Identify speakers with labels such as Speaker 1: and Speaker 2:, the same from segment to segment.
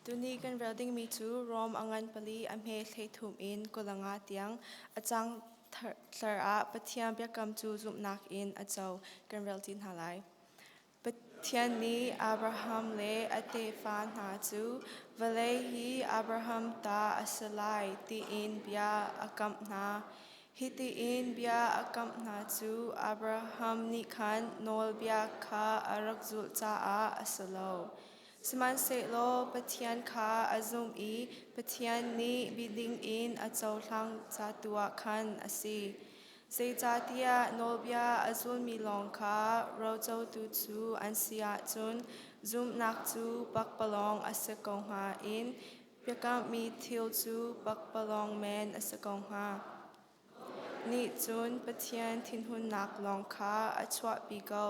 Speaker 1: Tuni kan rel dingmi cu Rom a ngan pali a hme 13 in 25 tiang a cang thar ah Pathian biakam cu zumhnak in a co kan rel ti hna lai. Pathian nih Abraham le a tefa hna cu vawlei hi Abraham ta a si lai tiin bia a kamh hna. Hitiin bia a kamh hna cu Abraham nih khan nawlbia kha a rak zulh caah a si lo. Sihmanhsehlaw Pathian kha a zumh i Pathian nih miding in a cohlang ca tu ah khan a si. Zeicahtiah nawlbia a zulmi lawng kha rocotu cu an si ahcun zumhnak cu pakpalawng a si ko hnga i biakammi thil cu pakpalawng men a si ko hnga. Nih cun Pathian thinhunnak lawng kha a chuahpi ko.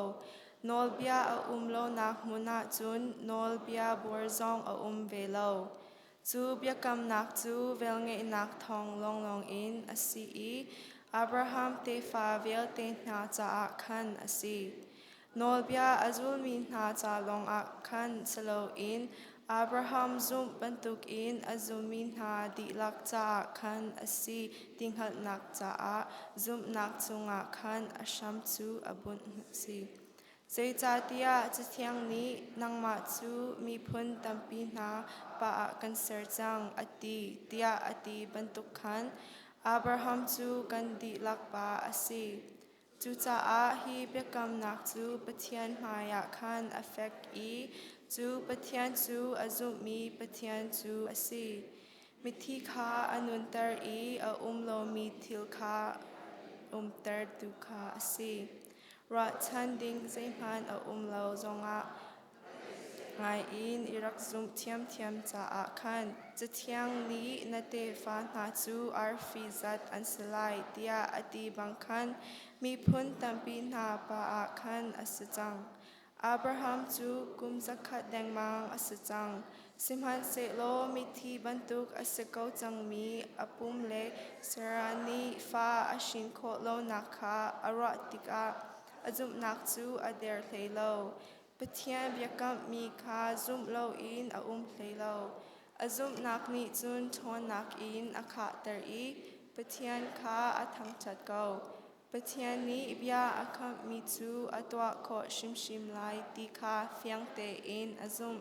Speaker 1: Nawlbia a um lonak hmun ah cun nawlbia buar zong a um ve lo. Cu biakamnak cu velngeihnak thawng lawnglawng in a si i Abraham tefa vialte hna caah khan a si. Nawlbia a zulmi hna ca lawngah khan si loin Abraham zumh bantukin a zummi hna dihlak caah khan a si ti hngalhnak caah zumhnak cungah khan a hram cu a bunh a si. Zeicahtiah Cathiang nih nangmah cu miphun tampi hna pa ah kan ser cang, a ti, tiah a ti bantuk khan Abraham cu kan dihlak pa a si. Cucaah hi biakamnak cu Pathian hmaiah khan a fek i cu Pathian cu a zumhmi Pathian cu a si. Mithi kha a nunter i a um lomi thil kha umtertu kha a si. Ruahchan ding zeihmanh a um lo zongah ngai in i rak zumh ṭhiamṭhiam caah khan Cathiang nih na tefa hna cu arfi zat an si lai tiah a ti bang khan miphun tampi hna pa ah khan a si cang. Abraham cu kum 100 dengmang a si cang. Sihmanhsehlaw mithi bantuk a si ko cangmi a pum le Sarah nih fa a hrin khawh lonak kha a ruah tikah a zumhnak cu a der hlei lo. Pathian biakammi kha zumh loin a um hlei lo. A zumhnak nih cun ṭhawnnak in a khahter i Pathian kha a thangṭhat ko. Pathian nih bia a khamhmi cu a tuah khawh hrimhrim lai ti kha fiang tein a zumh.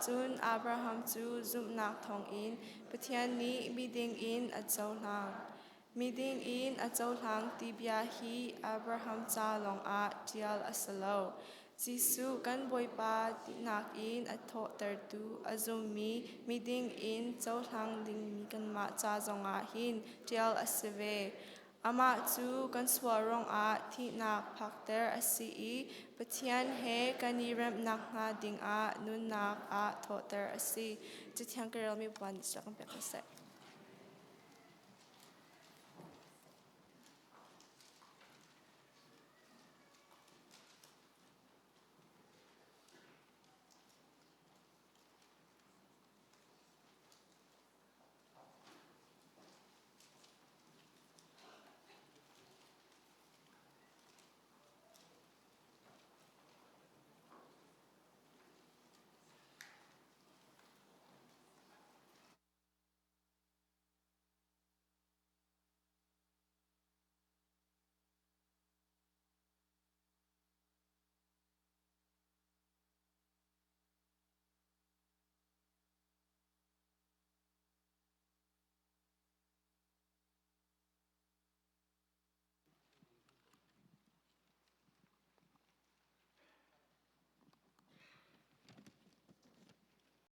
Speaker 1: Cun Abraham cu zumhnak thawngin Pathian nih miding in a cohlang. Miding in a cohlang ti bia hi Abraham ca lawngah ṭial a si lo. Jesuh kan Bawipa tinak in a thawhtertu a zummi miding in cohlang dingmi kanmah ca zongah hin ṭial a si ve. Amah cu kan sual ruangah thihnak phakter a si i Pathian he kan i remh nakhnga dingah nunnak ah thawhter a si. Cathiang ka relmi puan nih kan pek hna seh.